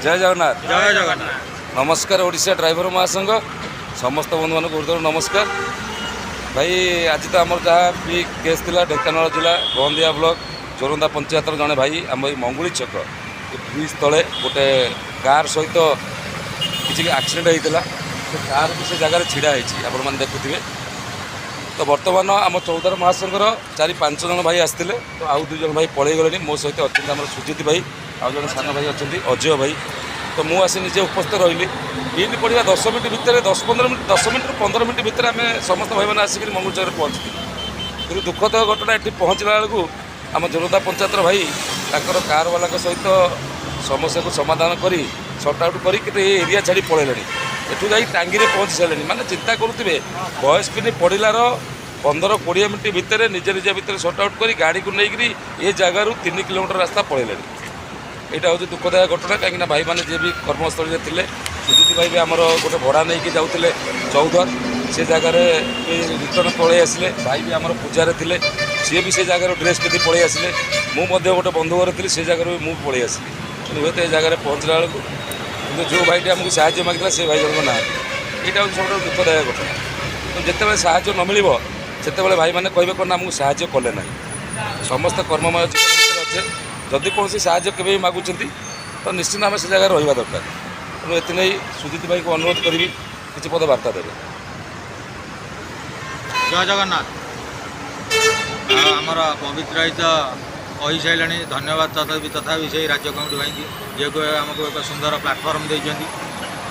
ଜୟ ଜଗନ୍ନାଥ। ଜୟ ଜଗନ୍ନାଥ। ନମସ୍କାର। ଓଡ଼ିଶା ଡ୍ରାଇଭର ମହାସଂଘ ସମସ୍ତ ବନ୍ଧୁମାନଙ୍କୁ ଗୁରୁତର ନମସ୍କାର। ଭାଇ, ଆଜି ତ ଆମର ଯାହା ବି କେସ୍ ଥିଲା, ଢେଙ୍କାନାଳ ଜିଲ୍ଲା ଗନ୍ଦିଆ ବ୍ଲକ ଜୋରନ୍ଦା ପଞ୍ଚାୟତର ଜଣେ ଭାଇ ଆମ ଏଇ ମଙ୍ଗୁଳି ଛକ ଏ ବ୍ରିଜ୍ ତଳେ ଗୋଟେ କାର୍ ସହିତ କିଛି ଆକ୍ସିଡେଣ୍ଟ ହେଇଥିଲା। ସେ କାର୍ ବି ସେ ଜାଗାରେ ଛିଡ଼ା ହେଇଛି, ଆପଣମାନେ ଦେଖୁଥିବେ। ତ ବର୍ତ୍ତମାନ ଆମ ଚୌଦ୍ୱାର ମହାସଂଘର ଚାରି ପାଞ୍ଚ ଜଣ ଭାଇ ଆସିଥିଲେ, ତ ଆଉ ଦୁଇ ଜଣ ଭାଇ ପଳେଇ ଗଲେଣି। ମୋ ସହିତ ଅଛନ୍ତି ଆମର ସୁଜିତ ଭାଇ, ଆଉ ଜଣେ ସାନ ଭାଇ ଅଛନ୍ତି ଅଜୟ ଭାଇ। ତ ମୁଁ ଆସି ନିଜେ ଉପସ୍ଥିତ ରହିଲି। ବିଲ୍ ପଡ଼ିବା 10 ମିନିଟ୍ ଭିତରେ, 10-15 ମିନିଟ୍, 10 ମିନିଟ୍ରୁ 15 ମିନିଟ୍ ଭିତରେ ଆମେ ସମସ୍ତ ଭାଇମାନେ ଆସିକରି ମଙ୍ଗୁଳି ଛକରେ ପହଞ୍ଚିଥିଲୁ। କିନ୍ତୁ ଦୁଃଖଦ ଘଟଣା, ଏଠି ପହଞ୍ଚିଲା ବେଳକୁ ଆମ ଜୋରନ୍ଦା ପଞ୍ଚାୟତର ଭାଇ ତାଙ୍କର କାର୍ବାଲାଙ୍କ ସହିତ ସମସ୍ୟାକୁ ସମାଧାନ କରି, ସର୍ଟ ଆଉଟ୍ କରି କିନ୍ତୁ ଏ ଏରିଆ ଛାଡ଼ି ପଳେଇଲେଣି। ଏଠୁ ଯାଇ ଟାଙ୍ଗିରେ ପହଞ୍ଚି ସାରିଲେଣି। ମାନେ ଚିନ୍ତା କରୁଥିବେ, ଭଏସ୍ ପିନ୍ ପଡ଼ିଲାର 15-20 ମିନିଟ୍ ଭିତରେ ନିଜ ନିଜ ଭିତରେ ସର୍ଟ ଆଉଟ୍ କରି ଗାଡ଼ିକୁ ନେଇକରି ଏ ଜାଗାରୁ 3 କିଲୋମିଟର ରାସ୍ତା ପଳେଇଲେଣି। ଏଇଟା ହେଉଛି ଦୁଃଖଦାୟକ ଘଟଣା, କାହିଁକିନା ଭାଇମାନେ ଯିଏ ବି କର୍ମସ୍ଥଳୀରେ ଥିଲେ, ସୁଜିତ ଭାଇ ବି ଆମର ଗୋଟେ ଭଡ଼ା ନେଇକି ଯାଉଥିଲେ ଚୌଦ୍ୱାର, ସେ ଜାଗାରେ ବି ରିଟର୍ଣ୍ଣ ପଳେଇ ଆସିଲେ। ଭାଇ ବି ଆମର ପୂଜାରେ ଥିଲେ, ସିଏ ବି ସେ ଜାଗାରୁ ଡ୍ରେସ୍ ପିନ୍ଧି ପଳେଇ ଆସିଲେ। ମୁଁ ମଧ୍ୟ ଗୋଟେ ବନ୍ଧୁ ଘରେ ଥିଲି, ସେ ଜାଗାରୁ ବି ମୁଁ ପଳେଇ ଆସିଲି। କିନ୍ତୁ ହୁଏତ ଏ ଜାଗାରେ ପହଞ୍ଚିଲା ବେଳକୁ କିନ୍ତୁ ଯେଉଁ ଭାଇଟି ଆମକୁ ସାହାଯ୍ୟ ମାଗିଥିଲା, ସେ ଭାଇ ଜଣକ ନାହାନ୍ତି। ଏଇଟା ହେଉଛି ସବୁଠାରୁ ଦୁଃଖଦାୟକ ଘଟଣା। କିନ୍ତୁ ଯେତେବେଳେ ସାହାଯ୍ୟ ନ ମିଳିବ, ସେତେବେଳେ ଭାଇମାନେ କହିବେ କ'ଣ ନା ଆମକୁ ସାହାଯ୍ୟ କଲେ ନାହିଁ। ସମସ୍ତେ କର୍ମମୟ ଜୀବନ ଭିତରେ ଅଛେ। ଯଦି କୌଣସି ସାହାଯ୍ୟ କେବେ ବି ମାଗୁଛନ୍ତି, ତ ନିଶ୍ଚିନ୍ତ ଆମେ ସେ ଜାଗାରେ ରହିବା ଦରକାର। ତେଣୁ ଏଥିନେଇ ସୁଜିତ ଭାଇଙ୍କୁ ଅନୁରୋଧ କରିବି, କିଛି ପଦ ବାର୍ତ୍ତା ଦେବେ। ଜୟ ଜଗନ୍ନାଥ। ଆଉ ଆମର ପବିତ୍ର ଭାଇ ତ କହିସାରିଲେଣି। ଧନ୍ୟବାଦ ତଥାପି ସେଇ ରାଜ୍ୟ କମିଟି ଭାଇକି, ଯିଏକୁ ଆମକୁ ଏକ ସୁନ୍ଦର ପ୍ଲାଟଫର୍ମ ଦେଇଛନ୍ତି।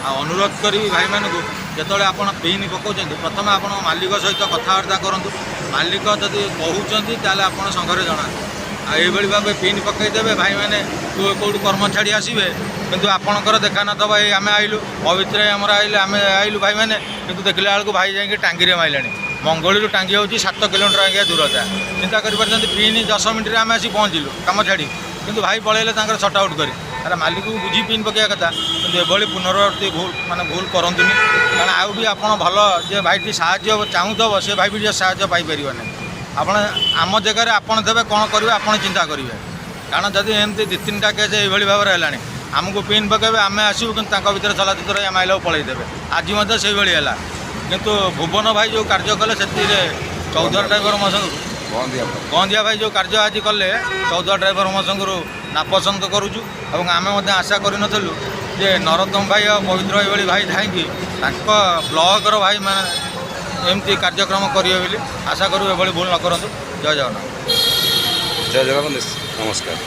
ଆଉ ଅନୁରୋଧ କରିବି ଭାଇମାନଙ୍କୁ, ଯେତେବେଳେ ଆପଣ ପିନ୍ ପକାଉଛନ୍ତି, ପ୍ରଥମେ ଆପଣ ମାଲିକ ସହିତ କଥାବାର୍ତ୍ତା କରନ୍ତୁ। ମାଲିକ ଯଦି କହୁଛନ୍ତି, ତାହେଲେ ଆପଣ ସଂଘରେ ଜଣାନ୍ତୁ। ଆଉ ଏଇଭଳି ଭାବେ ପିନ୍ ପକାଇଦେବେ, ଭାଇମାନେ କେଉଁଠୁ କର୍ମ ଛାଡ଼ି ଆସିବେ, କିନ୍ତୁ ଆପଣଙ୍କର ଦେଖା ନଥିବ। ଏଇ ଆମେ ଆଇଲୁ, ପବିତ୍ର ଭାଇ ଆମର ଆଇଲେ, ଆମେ ଆଇଲୁ ଭାଇମାନେ, କିନ୍ତୁ ଦେଖିଲା ବେଳକୁ ଭାଇ ଯାଇକି ଟାଙ୍ଗିରେ ମାଇଲେଣି। ମଙ୍ଗୁଳିରୁ ଟାଙ୍ଗି ହେଉଛି 7 କିଲୋମିଟର ଆଜ୍ଞା ଦୂରତା। ଚିନ୍ତା କରିପାରୁଛନ୍ତି? ପିନ୍ 10 ମିନିଟ୍ରେ ଆମେ ଆସି ପହଞ୍ଚିଲୁ କାମ ଛାଡ଼ି, କିନ୍ତୁ ଭାଇ ପଳେଇଲେ ତାଙ୍କର ସର୍ଟ ଆଉଟ୍ କରି। ତାହେଲେ ମାଲିକକୁ ବୁଝି ପିନ୍ ପକାଇବା କଥା। କିନ୍ତୁ ଏଭଳି ପୁନରାବୃତ୍ତି ଭୁଲ, ମାନେ ଭୁଲ କରନ୍ତୁନି, କାରଣ ଆଉ ବି ଆପଣ ଭଲ ଯେ ଭାଇଟି ସାହାଯ୍ୟ ଚାହୁଁଥିବ, ସେ ଭାଇ ବି ଟିକେ ସାହାଯ୍ୟ ପାଇପାରିବ ନାହିଁ। ଆପଣ ଆମ ଜାଗାରେ ଆପଣ ଦେବେ, କ'ଣ କରିବେ ଆପଣ ଚିନ୍ତା କରିବେ। କାରଣ ଯଦି ଏମିତି ଦୁଇ ତିନିଟା କେସ୍ ଏଇଭଳି ଭାବରେ ହେଲାଣି, ଆମକୁ ପିନ୍ ପକାଇବେ, ଆମେ ଆସିବୁ, କିନ୍ତୁ ତାଙ୍କ ଭିତରେ ଚଲାଚୁତୁର ଆମେ ଆଇଲାକୁ ପଳେଇଦେବେ। ଆଜି ମଧ୍ୟ ସେଇଭଳି ହେଲା। କିନ୍ତୁ ଭୁବନ ଭାଇ ଯେଉଁ କାର୍ଯ୍ୟ କଲେ, ସେଥିରେ ଚୌଦ୍ୱାର ଡ୍ରାଇଭର ମହାସଂଘରୁ ଗନ୍ଦିଆ। ଗନ୍ଦିଆ ଭାଇ ଯେଉଁ କାର୍ଯ୍ୟ ଆଜି କଲେ, ଚୌଦ୍ୱାର ଡ୍ରାଇଭର ମହାସଂଘରୁ ନାପସନ୍ଦ କରୁଛୁ। ଏବଂ ଆମେ ମଧ୍ୟ ଆଶା କରିନଥିଲୁ ଯେ ନରୋତ୍ତମ ଭାଇ ଆଉ ପବିତ୍ର ଭାଇ ଭଳି ଭାଇ ଥାଇକି ତାଙ୍କ ବ୍ଲକର ଭାଇମାନେ ଏମିତି କାର୍ଯ୍ୟକ୍ରମ କରିବେ ବୋଲି। ଆଶା କରିବୁ ଏଭଳି ଭୁଲ ନ କରନ୍ତୁ। ଜୟ ଜଗନ୍ନାଥ। ଜୟ ଜଗନ୍ନାଥ। ନମସ୍କାର।